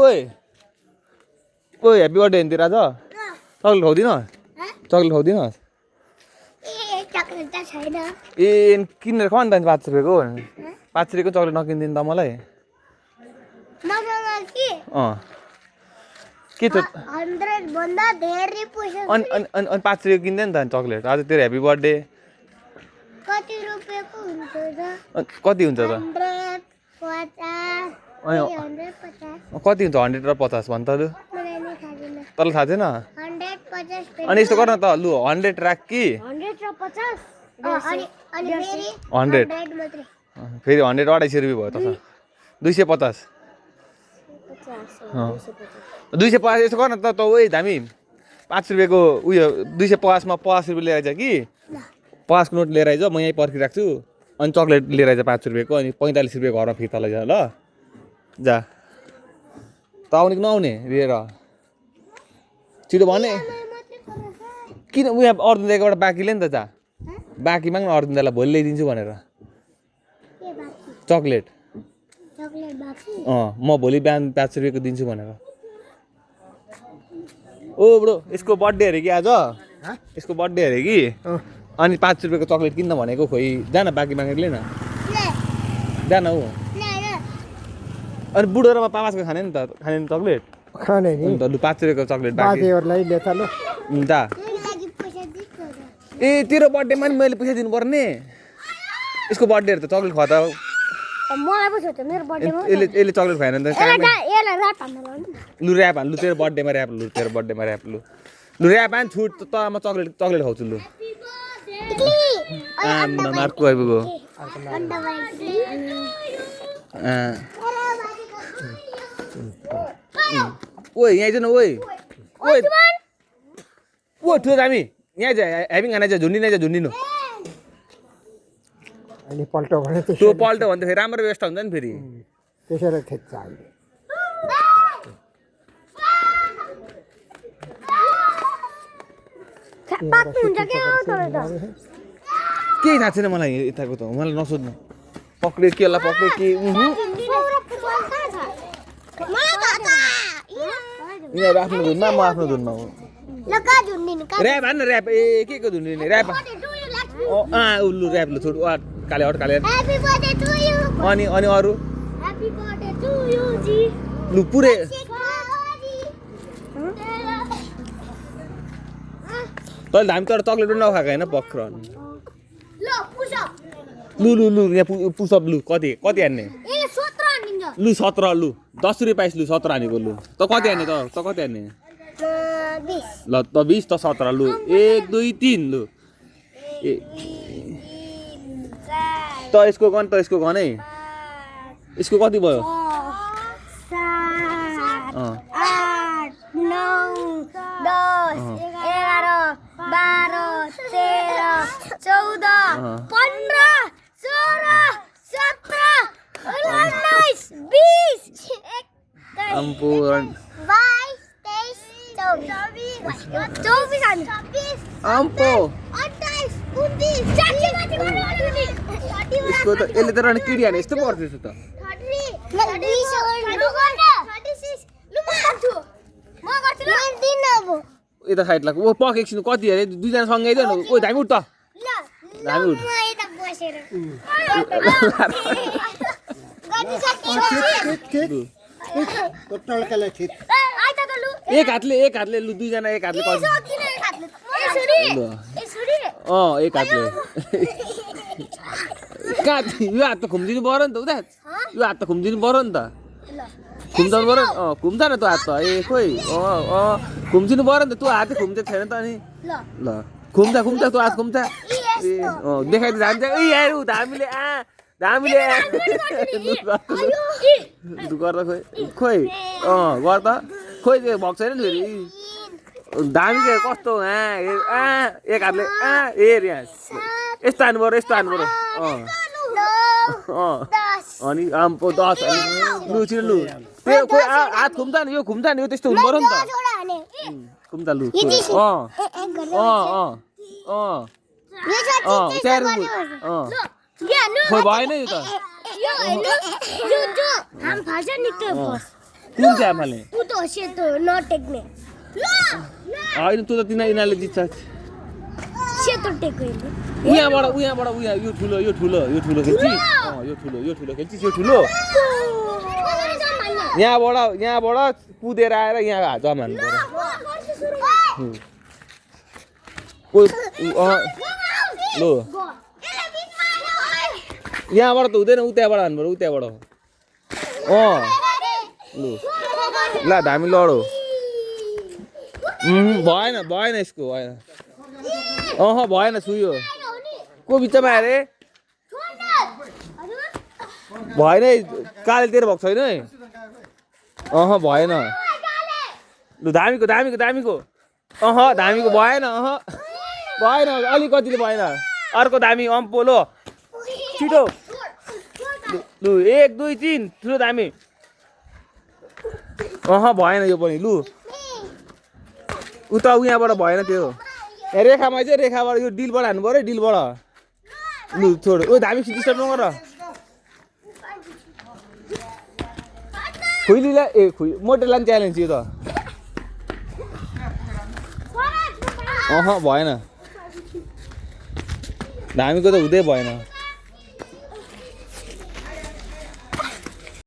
ओए ओए happy birthday नि राजा चक्लेट खाउँदिन चक्लेट खाउँदिन ए किनेर खाऊ नि त 5 रुपियाँको 5 रुपियाँको चक्लेट नकिनिदिनु त मलाई के त 100 भन्दा धेरै पैसा अनि 5 रुपियाँ किन्दै नि त चक्लेट आज तेरो ह्याप्पी बर्थडे कति रुपियाँको हुन्छ त कति हुन्छ त 100 50 कति हुन्छ 100 र 50 भन् त लु मलाई नि थाहा छैन तँलाई थाहा छैन 150 अनि यस्तो गर्न त लु 100 राख कि 100 र 50 अनि फेरि 100 मात्रै फेरि 100 250 रुपियाँ भयो त 250 250 यस्तो गर्न त ओइ धामी 5 रुपियाँको उयो 250 मा 50 रुपियाँ लिएर आइज कि 50 को नोट लिएर आइज म यहीँ पर्खिराख्छु अनि चक्लेट लिएर आइज 5 रुपियाँको अनि 45 रुपियाँ घरमा फिर्ता लैजा ल जा त आउने कि नआउने लिएर छिटो भने किन उयो अर्जुन दाइकोबाट बाँकी ले नि त जा बाँकी माग्न अर्जुन दाइलाई भोलि ल्याइदिन्छु भनेर चक्लेट म भोलि बिहान 5 रुपियाँको दिन्छु भनेर ओ ब्रो यसको बर्थडे अरे कि आज यसको बर्थडे अरे कि अनि 5 रुपियाँको चक्लेट किन्न भनेको खोइ जान बाँकी मागेर ले न जान ऊ अनि बुढो र पापासको खाने नि त खाने नि चक्लेट खाने नि अन्त लु 5 रुपियाँको चक्लेट बाँकी बाँकीहरुलाई ले त ल जा ए तेरो बर्थडेमा नि मैले पैसा दिनु पर्ने यसको बर्थडे त चक्लेट खुवा त मलाई पो सोध्यो मेरो बर्थडेमा यसले चक्लेट खुवाएन त यसलाई ऱ्याप हान्न लु ऱ्याप हान लु तेरो बर्थडेमा ऱ्याप लु तेरो बर्थडेमा ऱ्याप लु लु ऱ्याप हान छुट त म चक्लेट खाउँछु लु मार्को आइपुग्यो ओइ यहाँ आइज न ओइ ओइ ओ ठुलो दामी यहाँ आइज ह्याभिङ खाना चाहिँ झुन्डिनु अनि पल्टो भने त्यो पल्टो भने त फेरि राम्रो व्यवस्था हुन्छ नि फेरि त्यसरी खेच्छ अहिले पाक्नु हुन्छ के हो तपाईँ त केही थाहा छैन मलाई यताको त मलाई नसोध्नु पक्रियो केलाई पक्रियो के यिनीहरू आफ्नो धुनमा म आफ्नो धुनमा हो ऱ्याप हान न ऱ्याप ए के को धुन्डिने ऱ्याप लु ऱ्याप लु छोड काले अनि अनि अरू लु पुरै तैँले हामी तर चक्लेट पनि नखाएको होइन पक्र लु यहाँ पुसअप लु कति हान्ने लु 17 लु 10 रुपियाँ पाइस लु 17 हानेको लु त कति हान्ने त कति हान्ने ल त 20 त 17 लु 1 2 3 लु त यसको गन है यसको कति भयो 7 8 9 10 11 12 13 14 15 16 17 19 20 ampun 24 ampun इसको त यसले त रन किडी हाने यस्तो पर्छ त 33 यता साइड लाग्यो ओ पक एकछिन कति अरे दुईजना सँगै आइदेऊ न ओ धामी उठ त धामी उठ एक हातले लु दुईजना एक हातले कति एक हातले कहाँ यो हात त खुम्दिनु पर्यो नि त उता यो हात त खुम्दिनु पर्यो नि त खुम्चाउनु पर्यो खुम्छ न त्यो हात त ए खोइ खुम्चिनु पर्यो नि त त्यो हातै खुम्चेको छैन त अनि ल खुम्छ त्यो हात खुम्छ ए देखाइदिनु जान्छ ए यार हामीले गर्दा खोइ गर त खोइ त्यो भएको छैन नि फेरि धामी चाहिँ कस्तो एक हातले यहाँ यस्तो हान्नु पर्यो अनि आम्पो 10 लु छिटो लु त्यो खोइ हात खुम्छ नि यो त्यस्तो हुनु पर्यो नि त खुम्छ लु खोइ भएन यो त कुन चाहिँ आमाले तँ त सेतो नटेक्ने होइन तँ त यिनीहरूले जित्छ सेतो टेक्ने उहाँबाट यो ठुलो खेल्छी यो ठुलो खेल्छिस् यो ठुलो यहाँबाट कुदेर आएर यहाँ जमानु पर्यो लु यहाँबाट त हुँदैन उताबाट हान्नु पर्यो उताबाट लु ल धामी लडो भएन यसको भएन छुयो को बिचमा अरे भएन कालेतिर भएको छैन है भएन लु धामीको धामीको भएन भएन अलिकतिले भएन अर्को धामी अम्पोलो छिटो लु 1 2 3 ठुलो धामी भएन यो पनि लु उता उहाँबाट भएन त्यो रेखामा चाहिँ रेखाबाट यो डिलबाट हान्नु पर्यो डिलबाट लु छोड ओ धामी डिस्टर्ब नगर खुइलीलाई मोटेलाई च्यालेन्ज यो त भएन धामीको त हुँदै भएन